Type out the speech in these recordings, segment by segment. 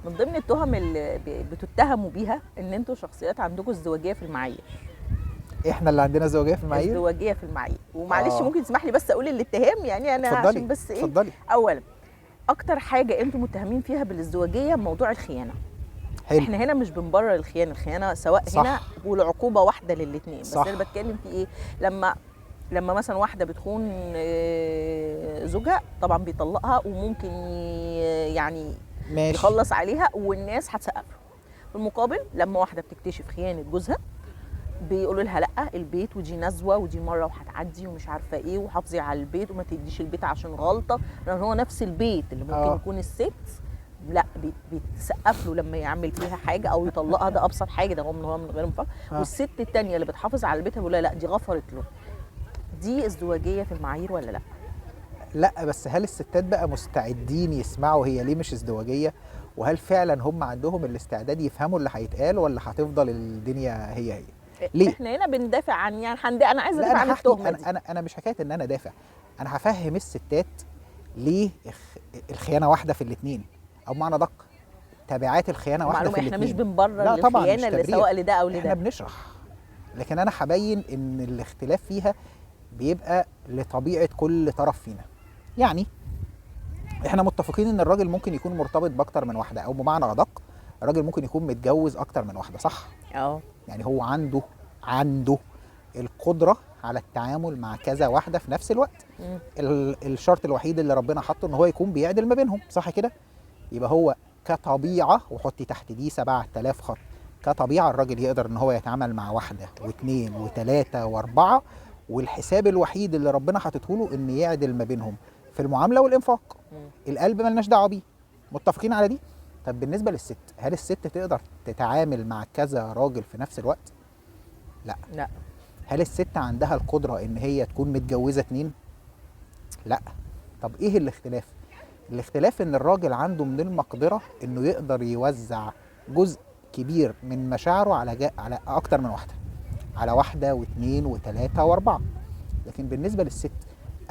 من ضمن التهم اللي بتتهموا بيها ان انتوا شخصيات عندكم ازدواجية في المعايير. احنا اللي عندنا ازدواجية في المعايير؟ ازدواجية في المعايير. ومعلش ممكن تسمح لي بس اقول الاتهام، يعني انا اتفضلي، عشان بس ايه. اتفضلي. اولا اكتر حاجة انتوا متهمين فيها بالازدواجيه موضوع الخيانة. حلو. احنا هنا مش بنبرر الخيانة، الخيانة سواء صح. هنا والعقوبة واحدة للاثنين، بس صح. انا بتكلم في ايه، لما مثلا واحدة بتخون زوجها طبعا بيطلقها وممكن يعني ماشي. يخلص عليها والناس هتسقف له. في المقابل لما واحدة بتكتشف خيانة جوزها بيقولوا لها لا البيت، ودي نزوة ودي مرة وهتعدي ومش عارفه ايه، وحافظي على البيت وما تديش البيت عشان غلطه، لان هو نفس البيت اللي ممكن يكون الست لا بيتسقف له لما يعمل فيها حاجة او يطلقها، ده ابسط حاجة، ده هو من غير مفاجاة. والست الثانية اللي بتحافظ على البيت بيقول لها لا دي غفرت له. دي ازدواجية في المعايير ولا لا؟ لا، بس هل الستات بقى مستعدين يسمعوا هي ليه مش ازدواجية؟ وهل فعلا هم عندهم الاستعداد يفهموا اللي هيتقال، ولا هتفضل الدنيا هي هي؟ ليه؟ احنا هنا بندافع عن يعني انا عايزه ادافع عن التهمة دي. انا مش حكاية ان انا دافع، انا هفهم الستات ليه الخيانة واحدة في الاثنين، او معنى دق تبعات الخيانة واحدة في الاثنين. احنا مش بنبرر الخيانة اللي سواء لده او لده، احنا بنشرح، لكن انا هبين ان الاختلاف فيها بيبقى لطبيعة كل طرف فينا. يعني احنا متفقين ان الراجل ممكن يكون مرتبط باكتر من واحدة، او بمعنى ادق الراجل ممكن يكون متجوز اكتر من واحدة، صح؟ يعني هو عنده القدرة على التعامل مع كذا واحدة في نفس الوقت. الشرط الوحيد اللي ربنا حطه ان هو يكون بيعدل ما بينهم، صح كده؟ يبقى هو كطبيعه، وحطي تحت دي 7000 خط، كطبيعه الراجل يقدر ان هو يتعامل مع واحدة واثنين وثلاثة واربعة، والحساب الوحيد اللي ربنا حاطته له ان يعدل ما بينهم في المعاملة والانفاق. القلب ملناش دعوه بيه، متفقين على دي؟ طب بالنسبة للست، هل الست تقدر تتعامل مع كذا راجل في نفس الوقت؟ لا. لا. هل الست عندها القدرة ان هي تكون متجوزة اتنين؟ لا. طب ايه الاختلاف؟ الاختلاف ان الراجل عنده من المقدرة انه يقدر يوزع جزء كبير من مشاعره على اكتر من واحدة، على واحدة واثنين وثلاثة واربعة. لكن بالنسبة للست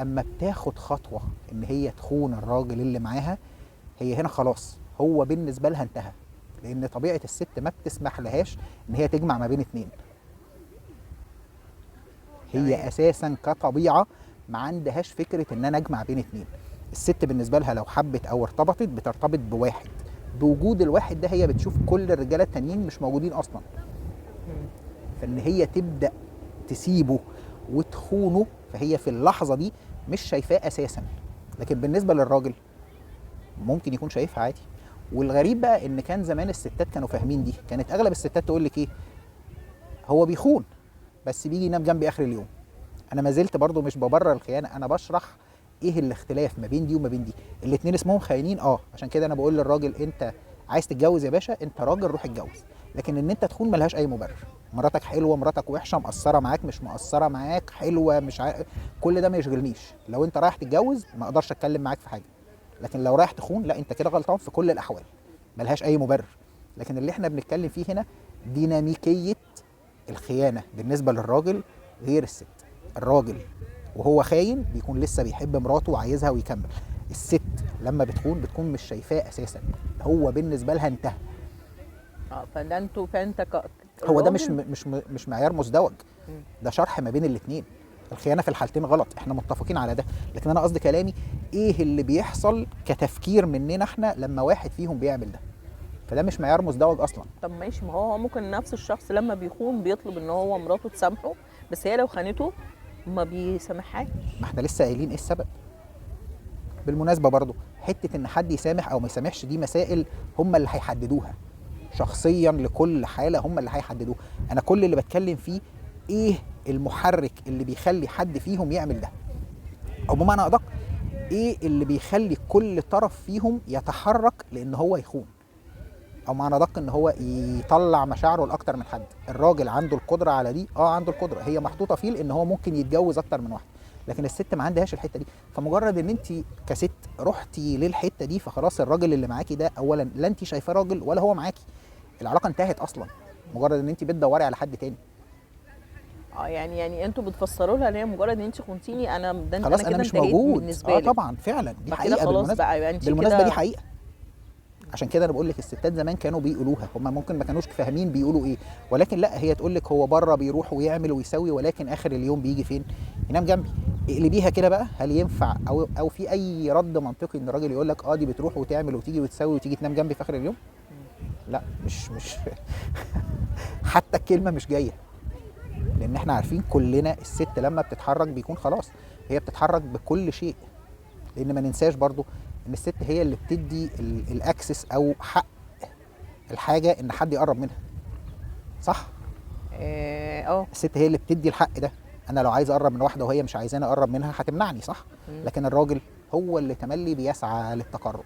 اما بتاخد خطوة ان هي تخون الراجل اللي معاها، هي هنا خلاص هو بالنسبة لها انتهى، لان طبيعة الست ما بتسمح لهاش ان هي تجمع ما بين اتنين. هي اساسا كطبيعه ما عندهاش فكرة ان انا اجمع بين اتنين. الست بالنسبة لها لو حبت او ارتبطت بترتبط بواحد، بوجود الواحد ده هي بتشوف كل الرجالة التانيين مش موجودين اصلا. فان هي تبدا تسيبه وتخونه، فهي في اللحظة دي مش شايفاه اساسا. لكن بالنسبة للراجل ممكن يكون شايفها عادي. والغريب بقى ان كان زمان الستات كانوا فاهمين دي، كانت اغلب الستات تقول لك ايه، هو بيخون بس بيجي ينام جنبي اخر اليوم. انا ما زلت برضو مش ببرر الخيانة، انا بشرح ايه الاختلاف ما بين دي وما بين دي. الاتنين اسمهم خاينين، عشان كده انا بقول للراجل انت عايز تتجوز يا باشا، انت راجل روح اتجوز، لكن ان انت تخون ملهاش اي مبرر. مراتك حلوة، مراتك وحشة، مقصرة معاك مش مقصرة معاك، حلوة مش كل ده ما يشغلنيش. لو انت رايح تتجوز ما اقدرش اتكلم معاك في حاجة، لكن لو رايح تخون لا، انت كده غلطان في كل الاحوال، ملهاش اي مبرر. لكن اللي احنا بنتكلم فيه هنا ديناميكية الخيانة بالنسبة للراجل غير الست. الراجل وهو خاين بيكون لسه بيحب مراته وعايزها ويكمل. الست لما بتخون بتكون مش شايفاه اساسا، هو بالنسبة لها انتهى. فده انتوا فانت هو ده مش معيار مزدوج، ده شرح ما بين الاثنين. الخيانة في الحالتين غلط، احنا متفقين على ده، لكن انا قصدي كلامي ايه اللي بيحصل كتفكير مننا احنا لما واحد فيهم بيعمل ده، فده مش معيار مزدوج اصلا. طب ماشي، ما هو ممكن نفس الشخص لما بيخون بيطلب ان هو مراته تسامحه، بس هي لو خانته ما بيسامحهاش. ما احنا لسه قايلين ايه السبب. بالمناسبة برضو حتة ان حد يسامح او ما يسامحش دي مسائل هم اللي هيحددوها شخصيا لكل حاله، هم اللي هيحددوها. انا كل اللي بتكلم فيه ايه المحرك اللي بيخلي حد فيهم يعمل ده، او بمعنى ادق ايه اللي بيخلي كل طرف فيهم يتحرك لان هو يخون، او معنى ادق ان هو يطلع مشاعره لاكتر من حد. الراجل عنده القدرة على دي، عنده القدرة، هي محطوطة فيه لان هو ممكن يتجوز اكتر من واحدة، لكن الست ما عندهاش الحتة دي. فمجرد ان انت كست رحتي للحتة دي فخلاص الراجل اللي معاكي ده اولا لا انت شايفاه راجل ولا هو معاكي، العلاقة انتهت اصلا، مجرد ان انت بتدوري على حد تاني. يعني انتوا بتفسروا لها ان هي مجرد ان انت خنتيني انا ده خلاص انا مش موجود. طبعا فعلا دي حقيقة. بالمناسبة دي حقيقة. عشان كده انا بقول لك الستات زمان كانوا بيقولوها، هم ممكن ما كانوش فاهمين بيقولوا ايه، ولكن لا، هي تقول لك هو بره بيروح ويعمل ويسوي، ولكن اخر اليوم بيجي فين؟ ينام جنبي. اقلبيها كده بقى، هل ينفع او في اي رد منطقي ان الراجل يقول لك دي بتروح وتعمل وتيجي وتسوي وتيجي تنام جنبي في اخر اليوم؟ لا، مش حتى الكلمة مش جاية، لان احنا عارفين كلنا الست لما بتتحرك بيكون خلاص هي بتتحرك بكل شيء. لان ما ننساش برضو ان الست هي اللي بتدي ال access او حق الحاجة ان حد يقرب منها، صح؟ الست هي اللي بتدي الحق ده. انا لو عايز اقرب من واحدة وهي مش عايزاني اقرب منها هتمنعني، صح؟ لكن الراجل هو اللي تملي بيسعى للتقرب.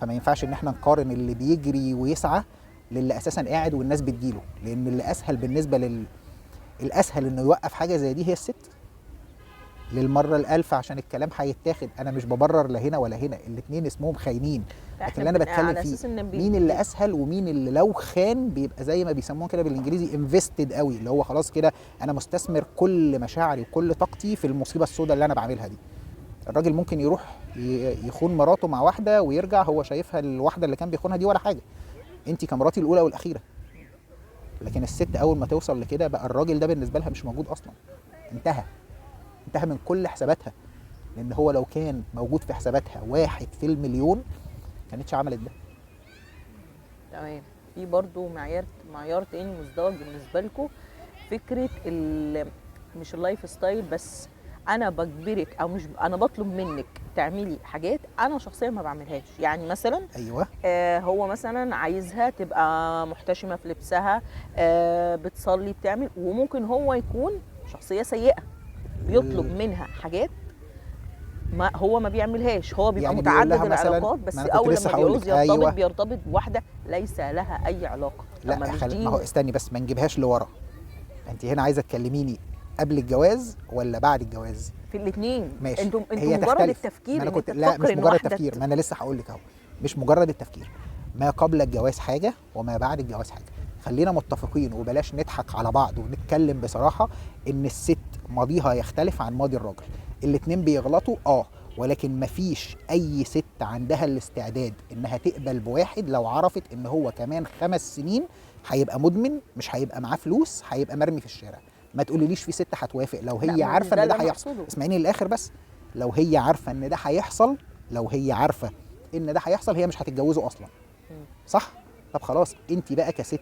فما ينفعش ان احنا نقارن اللي بيجري ويسعى للي اساسا قاعد والناس بتجيله، لان اللي اسهل بالنسبة الاسهل انه يوقف حاجة زي دي هي الست. للمرة الالف عشان الكلام هيتاخد، انا مش ببرر لا هنا ولا هنا، الاثنين اسمهم خاينين، لكن اللي انا بتكلم فيه مين اللي اسهل ومين اللي لو خان بيبقى زي ما بيسموه كده بالانجليزي invested قوي، اللي هو خلاص كده انا مستثمر كل مشاعري وكل طاقتي في المصيبة السوداء اللي انا بعملها دي. الراجل ممكن يروح يخون مراته مع واحدة ويرجع هو شايفها الواحدة اللي كان بيخونها دي ولا حاجة، انت كمراتي الاولى والاخيرة. لكن الست اول ما توصل لكده بقى الراجل ده بالنسبة لها مش موجود اصلا، انتهى من كل حساباتها. لان هو لو كان موجود في حساباتها 1 في المليون كانتش عملت ده. تمام. في برضو معيار تاني مزدوج بالنسبة لكم، فكرة مش ال lifestyle بس، انا بجبرك او مش انا بطلب منك تعملي حاجات انا شخصيا ما بعملهاش. يعني مثلا ايوه، هو مثلا عايزها تبقى محتشمه في لبسها، بتصلي، بتعمل، وممكن هو يكون شخصية سيئه بيطلب منها حاجات ما هو ما بيعملهاش. هو بيبقى يعني متعدد العلاقات، بس اول لما بيعوز يرتبط أيوة. بيرتبط بواحدة ليس لها اي علاقة. لا ما هو استني بس، ما نجيبهاش لورا. انت هنا عايزه تكلميني قبل الجواز ولا بعد الجواز؟ في الاثنين. ماشي. انتوا مجرد التفكير. ما كنت لا مش مجرد التفكير، ما انا لسه هقول لك اهو، مش مجرد التفكير. ما قبل الجواز حاجة وما بعد الجواز حاجة. خلينا متفقين وبلاش نضحك على بعض ونتكلم بصراحة ان الست ماضيها يختلف عن ماضي الراجل. الاتنين بيغلطوا ولكن مفيش اي ست عندها الاستعداد انها تقبل بواحد لو عرفت ان هو كمان 5 سنين هيبقى مدمن، مش هيبقى معاه فلوس، هيبقى مرمي في الشارع. ما تقوليليش في ست هتوافق لو هي عارفه ان ده هيحصل. اسمعيني للاخر بس، لو هي عارفه ان ده هيحصل، لو هي عارفه ان ده هيحصل هي مش هتتجوزه اصلا، صح؟ طب خلاص، انت بقى كست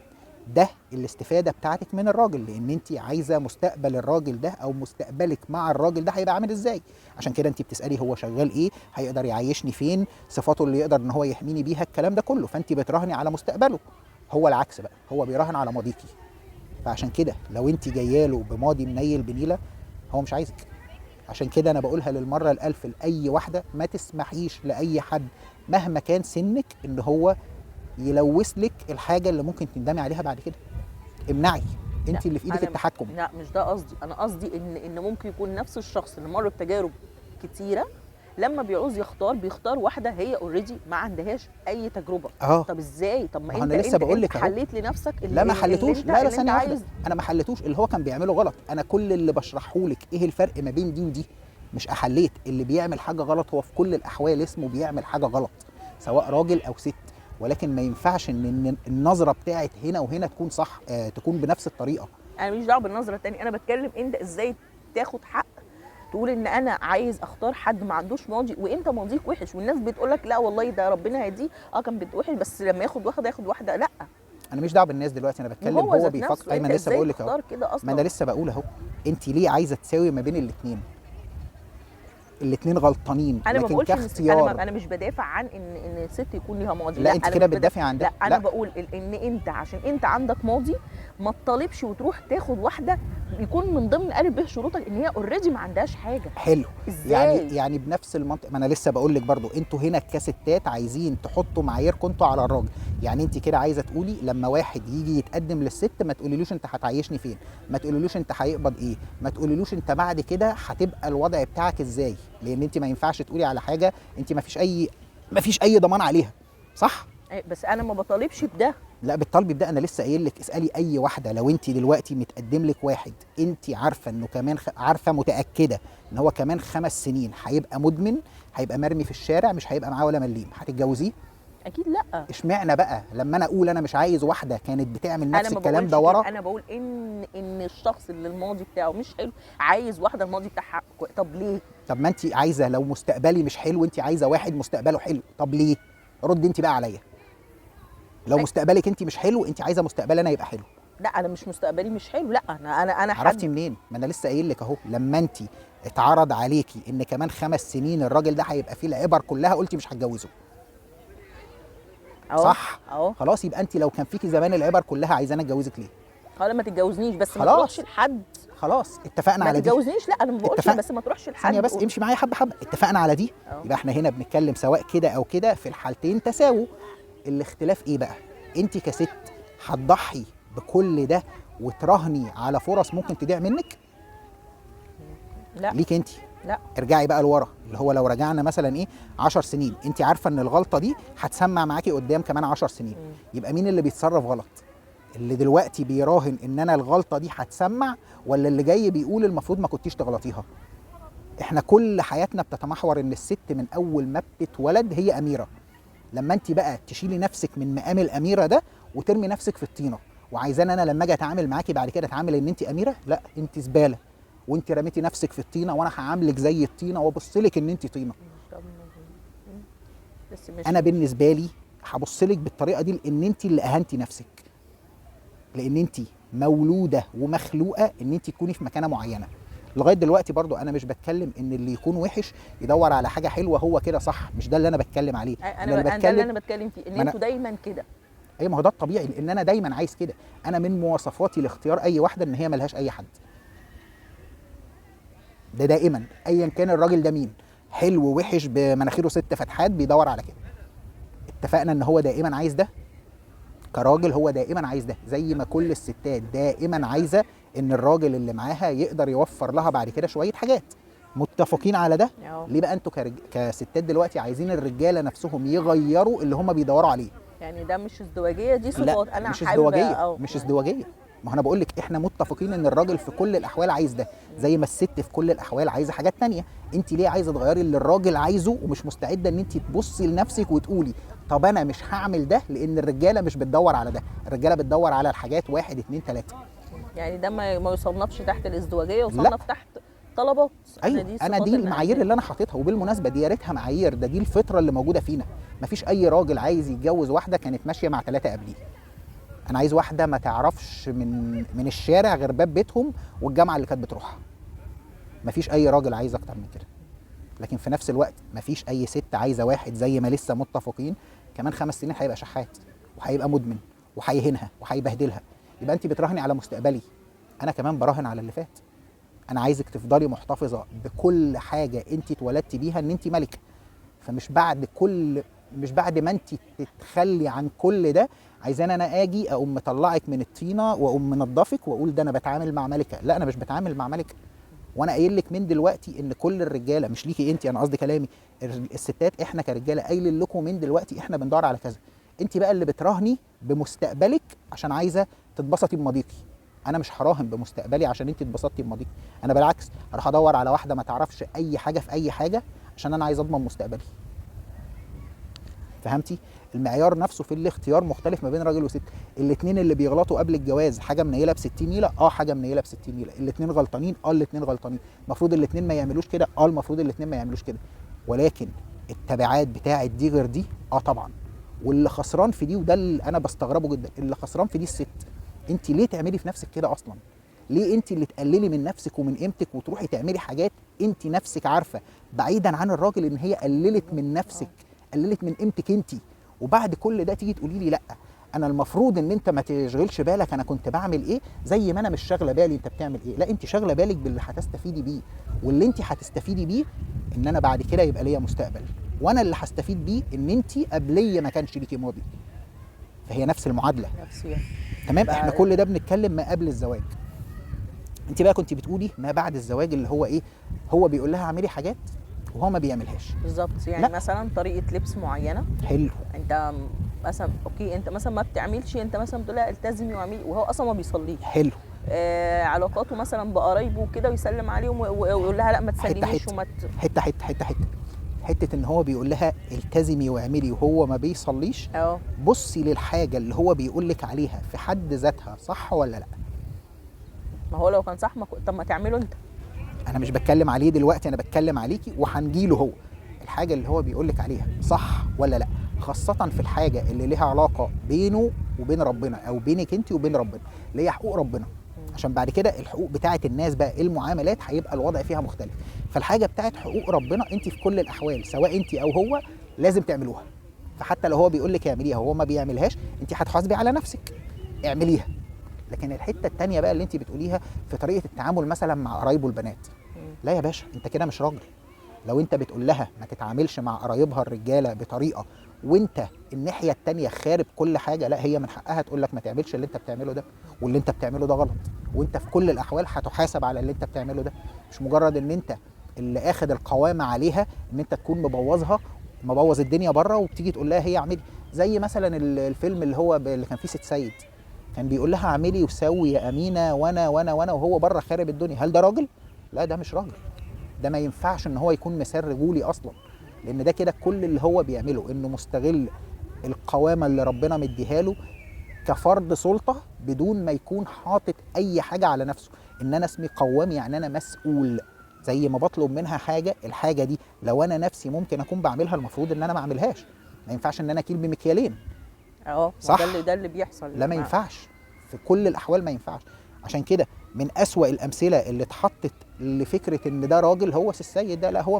ده الاستفادة بتاعتك من الراجل، لان انت عايزه مستقبل الراجل ده او مستقبلك مع الراجل ده هيبقى عامل ازاي. عشان كده انت بتسالي هو شغال ايه، هيقدر يعيشني فين، صفاته اللي يقدر ان هو يحميني بيها، الكلام ده كله. فانت بتراهني على مستقبله. هو العكس بقى، هو بيراهن على ماضيكي. فعشان كده لو انت جاياله بماضي منيل بنيله هو مش عايزك. عشان كده انا بقولها للمرة الالف لاي واحدة، ما تسمحيش لاي حد مهما كان سنك ان هو يلوث لك الحاجة اللي ممكن تندمي عليها بعد كده. امنعي، انت اللي في ايدك التحكم. لا مش ده قصدي، انا قصدي ان ممكن يكون نفس الشخص اللي مر بتجارب كتيرة لما بيعوز يختار بيختار واحدة هي already ما عندهاش اي تجربه. طب ازاي؟ طب ما انت انا لسه بقول لك حليت لنفسك اللي لا ما حليتوش. لا ثانية واحدة، انا ما حليتوش. اللي هو كان بيعمله غلط. انا كل اللي بشرحه لك ايه الفرق ما بين دي ودي، مش احليت. اللي بيعمل حاجة غلط هو في كل الاحوال اسمه بيعمل حاجة غلط، سواء راجل او ست. ولكن ما ينفعش ان النظرة بتاعت هنا وهنا تكون صح، تكون بنفس الطريقة. انا ماليش دعوه بالنظرة الثانية، انا بتكلم انت ازاي تاخد حق تقول ان انا عايز اختار حد ما عندوش ماضي، وانت ماضيك وحش، والناس بتقول لك لا والله ده ربنا هيديه، كان وحش بس لما ياخد واحدة ياخد واحدة. لا انا مش دعوه بالناس دلوقتي، انا بتكلم هو بيفكر. ايمن لسه بقول لك اهو، ما انا لسه بقول اهو، انت ليه عايزه تساوي ما بين الاثنين؟ الاثنين غلطانين. انا ما بقولش انا مش بدافع عن ان الست يكون ليها ماضي. لا انت كده بتدافع عن ده. لا انا لا. بقول ان انت عشان انت عندك ماضي ما تطالبش وتروح تاخد واحدة يكون من ضمن الف ب شروطك ان هي already ما عندهاش حاجة. حلو. ازاي؟ يعني بنفس المنطق، ما انا لسه بقول لك برضو، انتوا هنا كستات عايزين تحطوا معاييركم انتوا على الراجل. يعني انت كده عايزه تقولي لما واحد يجي يتقدم للست ما تقوليلوش انت هتعيشني فين، ما تقوليلوش انت هيقبض ايه، ما تقوليلوش انت بعد كده هتبقى الوضع بتاعك ازاي، لان انت ما ينفعش تقولي على حاجة انت ما فيش اي ضمان عليها، صح؟ بس انا ما بطالبش بده. لا بتطالبي بده. انا لسه قايل لك اسالي اي واحدة. لو انت دلوقتي متقدم لك واحد انت عارفه انه كمان عارفه متاكدة ان هو كمان 5 سنين هيبقى مدمن، هيبقى مرمي في الشارع، مش هيبقى معاه ولا مليم، هتتجوزيه؟ اكيد لا. اشمعنى بقى لما انا اقول انا مش عايز واحدة كانت بتعمل نفس انا ما الكلام بقولش ده ورا؟ كده، انا بقول ان الشخص اللي الماضي بتاعه مش حلو عايز واحدة الماضي بتاعها طب ليه؟ طب ما انت عايزه لو مستقبلي مش حلو انت عايزه واحد مستقبله حلو، طب ليه؟ رد انت بقى عليا. لو مستقبلك انت مش حلو انت عايزه مستقبل انا يبقى حلو. لا انا مش مستقبلي مش حلو، لا انا عرفتي منين؟ ما انا لسه قايل لك اهو، لما انت اتعرض عليكي ان كمان 5 سنين الراجل ده هيبقى فيه العبر كلها قلتي مش هتجوزه. صح؟ اهو خلاص، يبقى انت لو كان فيكي زمان العبر كلها عايزاني اتجوزك ليه؟ خلاص ما تتجوزنيش، بس ما خلاص. تروحش لحد. خلاص اتفقنا ما على دي. تتجوزنيش، لا انا ما بقولش، بس ما تروحش لحد. ثانية بس امشي معايا حبه حبه، اتفقنا على دي. يبقى احنا هنا بنتكلم سواء كده او كده، في الحالتين تساووا. الاختلاف ايه بقى؟ انت كست هتضحي بكل ده وتراهني على فرص ممكن تضيع منك؟ لا ليك انت. لا ارجعي بقى لورا، اللي هو لو رجعنا مثلا ايه 10 سنين، انت عارفه ان الغلطة دي هتسمع معاكي قدام كمان 10 سنين. يبقى مين اللي بيتصرف غلط؟ اللي دلوقتي بيراهن ان انا الغلطة دي هتسمع، ولا اللي جاي بيقول المفروض ما كنتيش تغلطيها؟ احنا كل حياتنا بتتمحور ان الست من اول ما بتتولد هي اميره. لما انت بقى تشيلي نفسك من مقام الاميرة ده وترمي نفسك في الطينه، وعايزاني انا لما اجي اتعامل معاكي بعد كده اتعامل ان انت اميره؟ لا، انت زبالة، وانت رميتي نفسك في الطينه، وانا هعاملك زي الطينه وابص لك ان انت طينه. بس مش انا بالنسبة لي هبص لك بالطريقة دي لان انت اللي اهنتي نفسك، لان انت مولودة ومخلوقه ان انت تكوني في مكانه معينة. لغاية دلوقتي برضو انا مش بتكلم ان اللي يكون وحش يدور على حاجة حلوة هو كده صح، مش ده اللي انا بتكلم عليه. انا ده اللي انا بتكلم فيه، ان انتوا دايما كده. ايوه، ما هو ده الطبيعي، لان انا دايما عايز كده. انا من مواصفاتي لاختيار اي واحدة ان هي ملهاش اي حد. ده دائما ايا كان الراجل ده مين، حلو وحش بمناخيره 6 فتحات، بيدور على كده. اتفقنا ان هو دائما عايز ده كراجل، هو دائما عايز ده، زي ما كل الستات دائما عايزه ان الراجل اللي معاها يقدر يوفر لها بعد كده شوية حاجات. متفقين على ده؟ ليه بقى انتوا كستات دلوقتي عايزين الرجالة نفسهم يغيروا اللي هم بيدوروا عليه؟ يعني ده مش ازدواجية، دي صفات. انا مش ازدواجية، مش ازدواجية. ما انا بقول لك احنا متفقين ان الراجل في كل الاحوال عايز ده، زي ما الست في كل الاحوال عايزه حاجات تانية. انت ليه عايزه تغيري اللي الراجل عايزه ومش مستعدة ان انت تبصي لنفسك وتقولي طب انا مش هعمل ده لان الرجالة مش بتدور على ده، الرجالة بتدور على الحاجات 1 2 3. يعني ده ما يصنفش تحت الازدواجيه، يصنف تحت طلبات. ايوه، انا دي المعايير اللي انا حاططها، وبالمناسبة دي يا ريتها معايير، ده دي الفطرة اللي موجودة فينا. مفيش اي راجل عايز يتجوز واحدة كانت ماشية مع 3 قبليه. انا عايز واحدة ما تعرفش من الشارع غير باب بيتهم والجامعة اللي كانت بتروحها. مفيش اي راجل عايز اكتر من كده. لكن في نفس الوقت مفيش اي ست عايزه واحد زي ما لسه متفقين كمان 5 سنين هيبقى شحات وهيبقى مدمن وهيهينها وهيبهدلها. يبقى انت بتراهني على مستقبلي، انا كمان براهن على اللي فات. انا عايزك تفضلي محتفظة بكل حاجة انت اتولدتي بيها ان انت ملكه. فمش بعد كل مش بعد ما انت تتخلي عن كل ده عايزاني انا اجي اقوم مطلعك من الطينه واقوم منضفك واقول ده انا بتعامل مع ملكه. لا، انا مش بتعامل مع ملكه. وانا قايل لك من دلوقتي ان كل الرجالة، مش ليكي انت، انا قصدي كلامي الستات، احنا كرجاله قايلين لكم من دلوقتي احنا بندور على كذا. انت بقى اللي بتراهني بمستقبلك عشان عايزه تتبسطي بماضيكي. انا مش هراهن بمستقبلي عشان انت اتبسطتي بماضيكي. انا بالعكس هروح ادور على واحدة ما تعرفش اي حاجة في اي حاجة عشان انا عايز اضمن مستقبلي. فهمتي؟ المعيار نفسه في الاختيار مختلف ما بين راجل وست. الاثنين اللي بيغلطوا قبل الجواز حاجة منيله ب 60 نيله، حاجة منيله ب 60 نيله. الاثنين غلطانين، الاثنين غلطانين. المفروض الاثنين ما يعملوش كده، المفروض الاثنين ما يعملوش كده. ولكن التبعات بتاعه دي غير دي، طبعا. واللي خسران في دي، وده اللي انا بستغربه جدا، اللي خسران في دي الست. انت ليه تعملي في نفسك كده اصلا؟ ليه انت اللي تقللي من نفسك ومن قيمتك وتروحي تعملي حاجات انت نفسك عارفه بعيدا عن الراجل ان هي قللت من نفسك، قللت من قيمتك انت، وبعد كل ده تيجي تقولي لي لا انا المفروض ان انت ما تشغلش بالك انا كنت بعمل ايه، زي ما انا مش شاغله بالي انت بتعمل ايه. لا، انت شاغله بالك باللي هتستفيدي بيه، واللي انت هتستفيدي بيه ان انا بعد كده يبقى ليا مستقبل، وانا اللي هستفيد بيه ان انت قبليه ما كانش ليكي ماضي. فهي نفس المعادلة نفسية. تمام؟ احنا كل ده بنتكلم ما قبل الزواج. انت بقى كنت بتقولي ما بعد الزواج اللي هو ايه؟ هو بيقول لها اعملي حاجات وهو ما بيعملهاش. بالظبط. يعني لا. مثلا طريقه لبس معينة. حلو. انت مثلا okay، انت مثلا ما بتعملش، انت مثلا بتقول لها التزمي واعملي، وهو اصلا ما بيصليش. حلو. علاقاته مثلا بقرايبه وكده ويسلم عليهم ويقول لها لا ما تسلميش وما حتة حتة حتة حتة حتة ان هو بيقول لها التزمي واعملي وهو ما بيصليش. بصي للحاجة اللي هو بيقول لك عليها في حد ذاتها صح ولا لا؟ ما هو لو كان صح ما طب ما تعمله انت. انا مش بتكلم عليه دلوقتي، انا بتكلم عليكي وهنجيله هو. الحاجة اللي هو بيقول لك عليها صح ولا لا، خاصة في الحاجة اللي ليها علاقة بينه وبين ربنا او بينك انت وبين ربنا، اللي هي حقوق ربنا. عشان بعد كده الحقوق بتاعه الناس بقى المعاملات هيبقى الوضع فيها مختلف. فالحاجه بتاعه حقوق ربنا انت في كل الاحوال سواء انت او هو لازم تعملوها. فحتى لو هو بيقول لك اعمليها وهو ما بيعملهاش، انت هتحاسبي على نفسك، اعمليها. لكن الحتة الثانية بقى اللي انت بتقوليها في طريقه التعامل مثلا مع قرايبه البنات، لا يا باشا انت كده مش راجل. لو انت بتقول لها ما تتعاملش مع قرايبها الرجالة بطريقة وانت الناحية الثانية خارب كل حاجة، لا هي من حقها تقول لك ما تعملش اللي انت بتعمله ده، واللي انت بتعمله ده غلط، وانت في كل الاحوال هتحاسب على اللي انت بتعمله ده. مش مجرد ان انت اللي اخد القوامة عليها ان انت تكون مبوظها، مبوظ الدنيا بره، وبتيجي تقول لها هي اعملي. زي مثلا الفيلم اللي هو اللي كان فيه ست سيد، كان بيقول لها اعملي وسوي يا امينه وانا وانا وانا، وهو بره خارب الدنيا. هل ده راجل؟ لا ده مش راجل. ده ما ينفعش ان هو يكون مثال رجولي اصلا، لان ده كده كل اللي هو بيعمله انه مستغل القوامة اللي ربنا مديها له كفرد سلطة بدون ما يكون حاطط اي حاجة على نفسه. ان انا اسمي قوام يعني انا مسؤول، زي ما بطلب منها حاجة، الحاجة دي لو انا نفسي ممكن اكون بعملها المفروض ان انا ما اعملهاش. ما ينفعش ان انا اكيل بمكيالين. صح، ده اللي بيحصل. لا ما ينفعش في كل الاحوال، ما ينفعش. عشان كده من أسوأ الأمثلة اللي اتحطت لفكرة إن ده راجل هو السيد ده، لا هو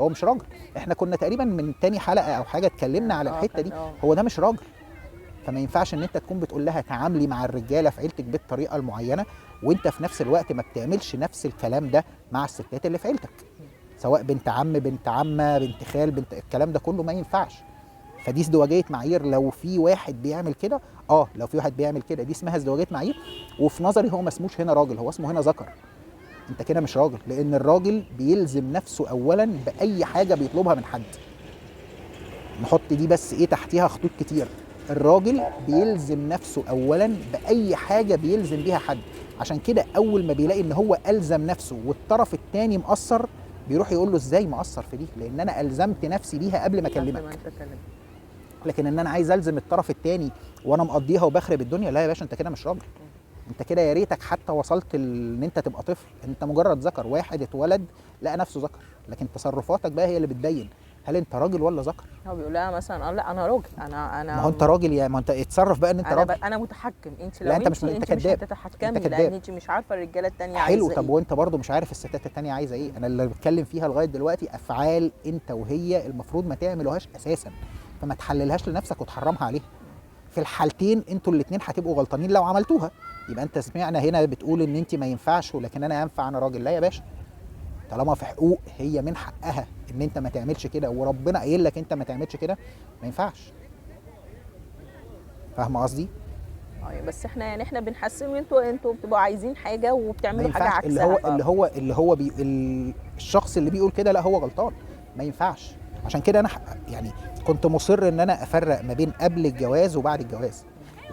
مش راجل. إحنا كنا تقريبا من تاني حلقة أو حاجة اتكلمنا على الحتة دي، هو ده مش راجل. فما ينفعش إن أنت تكون بتقول لها تعاملي مع الرجالة في عيلتك بالطريقة المعينة وأنت في نفس الوقت ما بتعملش نفس الكلام ده مع الستات اللي في عيلتك، سواء بنت عم، بنت عمة، بنت خال، بنت، الكلام ده كله ما ينفعش. فدي ازدواجية معايير. لو في واحد بيعمل كده، لو في واحد بيعمل كده دي اسمها ازدواجية معايير. وفي نظري هو ما اسموش هنا راجل، هو اسمه هنا ذكر. انت كده مش راجل، لان الراجل بيلزم نفسه اولا باي حاجة بيطلبها من حد. نحط دي بس ايه تحتيها خطوط كتير. الراجل بيلزم نفسه اولا باي حاجة بيلزم بيها حد. عشان كده اول ما بيلاقي ان هو الزم نفسه والطرف الثاني مقصر، بيروح يقول له ازاي مقصر في دي؟ لان انا الزمت نفسي بيها قبل ما اكلمك. لكن ان انا عايز الزم الطرف الثاني وانا مقضيها وبخرب الدنيا، لا يا باشا انت كده مش راجل. انت كده يا ريتك حتى وصلت ان انت تبقى طفل، انت مجرد ذكر واحد اتولد لقى نفسه ذكر. لكن تصرفاتك بقى هي اللي بتبين هل انت راجل ولا ذكر. هو بيقول لها مثلا لا انا راجل، انا ما هو انت راجل، يا ما انت اتصرف بقى ان انت راجل. انا متحكم. انت لو لا انت مش انت كداب، مش هتتحكمي لان انت مش عارفه الرجالة الثانية عايزه ايه. حلو، طب وانت برضو مش عارف الستات الثانية عايزه ايه. انا اللي بتكلم فيها لغاية دلوقتي افعال انت وهي المفروض ما تعملوهاش اساسا، فما تحللهاش لنفسك وتحرمها عليها. في الحالتين انتوا الاثنين هتبقوا غلطانين لو عملتوها. يبقى انت سمعنا هنا بتقول ان انت ما ينفعش ولكن انا ينفع، انا راجل. لا يا باشا، طالما في حقوق هي من حقها ان انت ما تعملش كده، وربنا قايل لك انت ما تعملش كده، ما ينفعش. فاهمه قصدي؟ بس احنا يعني احنا بنحسن، انتوا بتبقوا عايزين حاجة وبتعملوا حاجة عكسها. اللي هو الشخص اللي بيقول كده لا هو غلطان، ما ينفعش. عشان كده انا يعني كنت مصر ان انا افرق ما بين قبل الجواز وبعد الجواز،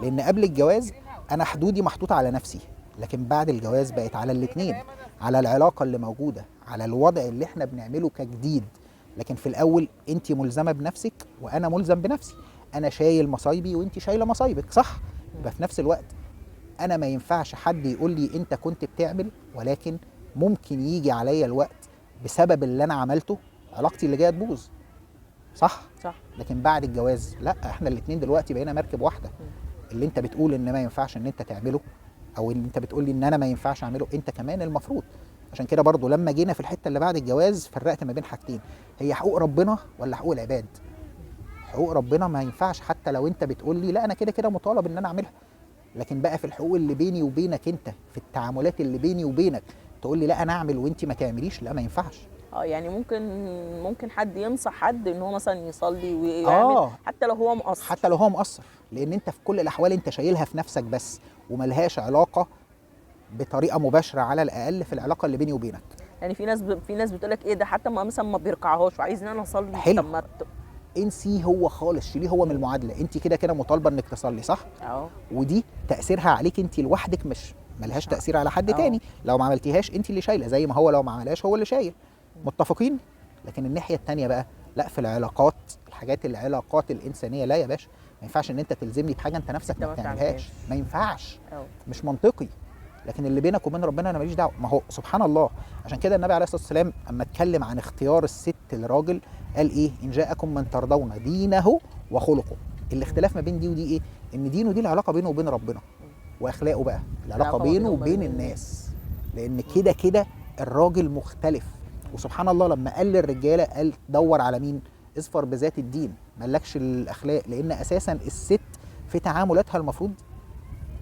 لان قبل الجواز انا حدودي محطوطة على نفسي، لكن بعد الجواز بقت على الاثنين، على العلاقة اللي موجودة، على الوضع اللي احنا بنعمله كجديد. لكن في الاول انت ملزمة بنفسك وانا ملزم بنفسي، انا شايل مصايبي وانت شايله مصايبك، صح؟ يبقى في نفس الوقت انا ما ينفعش حد يقول لي انت كنت بتعمل، ولكن ممكن يجي عليا الوقت بسبب اللي انا عملته علاقتي اللي جاية تبوظ، صح؟ صح. لكن بعد الجواز لا، احنا الاثنين دلوقتي بقينا مركب واحدة. اللي انت بتقول ان ما ينفعش ان انت تعمله، او ان انت بتقول لي ان انا ما ينفعش اعمله، انت كمان المفروض. عشان كده برضو لما جينا في الحتة اللي بعد الجواز فرقت ما بين حاجتين، هي حقوق ربنا ولا حقوق العباد. حقوق ربنا ما ينفعش حتى لو انت بتقول لي لا انا كده كده مطالب ان انا اعملها، لكن بقى في الحقوق اللي بيني وبينك انت، في التعاملات اللي بيني وبينك، تقول لي لا انا اعمل وانت ما تعمليش، لا ما ينفعش. يعني ممكن حد ينصح حد ان هو مثلا يصلي ويعمل حتى لو هو مقصر، حتى لو هو مقصر، لان انت في كل الاحوال انت شايلها في نفسك بس، وملهاش علاقة بطريقة مباشرة على الاقل في العلاقة اللي بيني وبينك. يعني في ناس بتقول لك ايه ده حتى ما مثلا ما بيركعهاش وعايز ان انا اصلي. حلو، طب ما انسيه هو خالص، شيليه هو من المعادلة، انت كده كده مطالبه انك تصلي، صح؟ ودي تاثيرها عليك انت لوحدك، مش ملهاش تاثير على حد تاني. لو ما عملتيهاش انت اللي شايله، زي ما هو لو ما عملهاش هو اللي شايل. متفقين؟ لكن الناحية الثانية بقى لا في العلاقات، الحاجات العلاقات الانسانية، لا يا باشا، ما ينفعش ان انت تلزمني بحاجة انت نفسك ما بتعملهاش، ما ينفعش، مش منطقي. لكن اللي بينك وبين ربنا انا ماليش دعوه. ما هو سبحان الله، عشان كده النبي عليه الصلاة والسلام اما اتكلم عن اختيار الست للراجل قال ايه؟ ان جاءكم من ترضون دينه وخلقه. الاختلاف ما بين دي ودي ايه؟ ان دينه دي العلاقة بينه وبين ربنا، واخلاقه بقى العلاقة بينه وبين الناس، لان كده كده الراجل مختلف. وسبحان الله لما قال للرجاله قال دور على مين؟ اظفر بذات الدين، مالكش الاخلاق، لان اساسا الست في تعاملاتها المفروض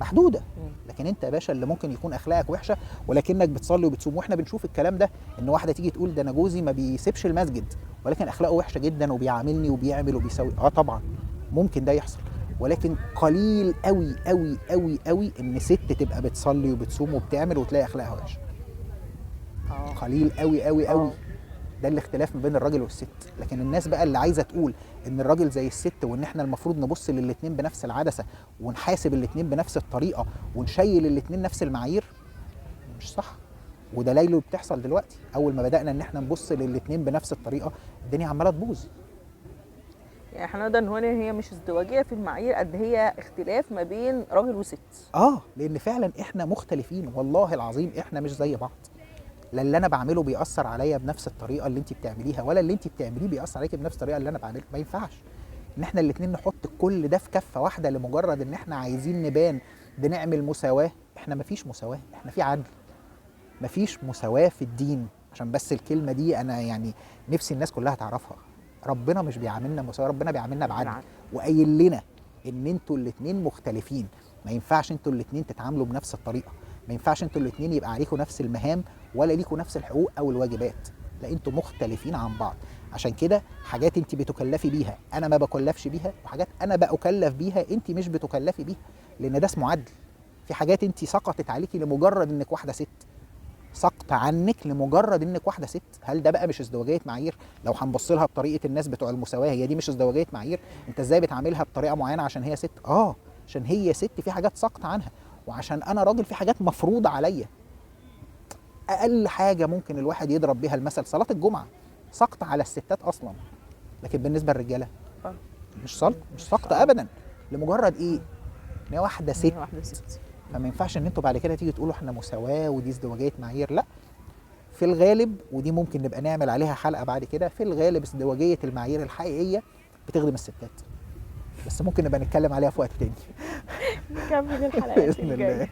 محدودة. لكن انت يا باشا اللي ممكن يكون اخلاقك وحشة ولكنك بتصلي وبتصوم، واحنا بنشوف الكلام ده، ان واحدة تيجي تقول ده انا جوزي ما بيسيبش المسجد ولكن اخلاقه وحشة جدا وبيعاملني وبيعمل وبيسوي. طبعا ممكن ده يحصل، ولكن قليل قوي قوي قوي قوي ان ست تبقى بتصلي وبتصوم وبتعمل وتلاقي اخلاقها وحشة. قليل قوي قوي قوي. ده الاختلاف ما بين الراجل والست. لكن الناس بقى اللي عايزه تقول ان الراجل زي الست وان احنا المفروض نبص للاتنين بنفس العدسة ونحاسب الاتنين بنفس الطريقة ونشيل الاتنين نفس المعايير، مش صح. ودلايله بتحصل دلوقتي، اول ما بدانا ان احنا نبص للاتنين بنفس الطريقة الدنيا عماله تبوظ. يعني احنا نقدر نقول ان هي مش ازدواجية في المعايير قد هي اختلاف ما بين راجل وست. لان فعلا احنا مختلفين، والله العظيم احنا مش زي بعض. لا اللي انا بعمله بيأثر عليا بنفس الطريقة اللي انت بتعمليها، ولا اللي انت بتعمليه بيأثر عليك بنفس الطريقة اللي انا بعملها. ما ينفعش ان احنا الاثنين نحط كل ده في كفه واحدة لمجرد ان احنا عايزين نبان بنعمل مساواة. احنا ما فيش مساواة، احنا في عدل، ما فيش مساواة في الدين. عشان بس الكلمة دي انا يعني نفسي الناس كلها تعرفها، ربنا مش بيعاملنا مساواة، ربنا بيعاملنا بعدل، وقايل لنا ان انتوا الاثنين مختلفين، ما ينفعش انتوا الاثنين تتعاملوا بنفس الطريقة، ما ينفعش انتوا الاثنين يبقى عليكم نفس المهام ولا ليكوا نفس الحقوق او الواجبات، لا انتوا مختلفين عن بعض. عشان كده حاجات انت بتكلفي بيها انا ما بكلفش بيها، وحاجات انا بأكلف بيها انت مش بتكلفي بيها، لان ده اسمه عدل. في حاجات انت سقطت عليكي لمجرد انك واحدة ست، سقط عنك لمجرد انك واحدة ست. هل ده بقى مش ازدواجية معايير؟ لو هنبص لها بطريقة الناس بتوع المساواة، هي دي مش ازدواجية معايير؟ انت ازاي بتعاملها بطريقة معينة عشان هي ست؟ عشان هي ست في حاجات سقط عنها، وعشان انا راجل في حاجات مفروضة عليا. اقل حاجة ممكن الواحد يضرب بيها المثل صلاة الجمعة، سقط على الستات اصلا، لكن بالنسبة للرجاله مش سقط، مش سقط ابدا، لمجرد ايه؟ ان هي واحدة ست. فما ينفعش ان انتوا بعد كده تيجي تقولوا احنا مساواة ودي ازدواجية معايير. لا، في الغالب، ودي ممكن نبقى نعمل عليها حلقة بعد كده، في الغالب ازدواجية المعايير الحقيقية بتخدم الستات، بس ممكن نبقى نتكلم عليها في وقت تاني. نكمل الحلقات باذن الله.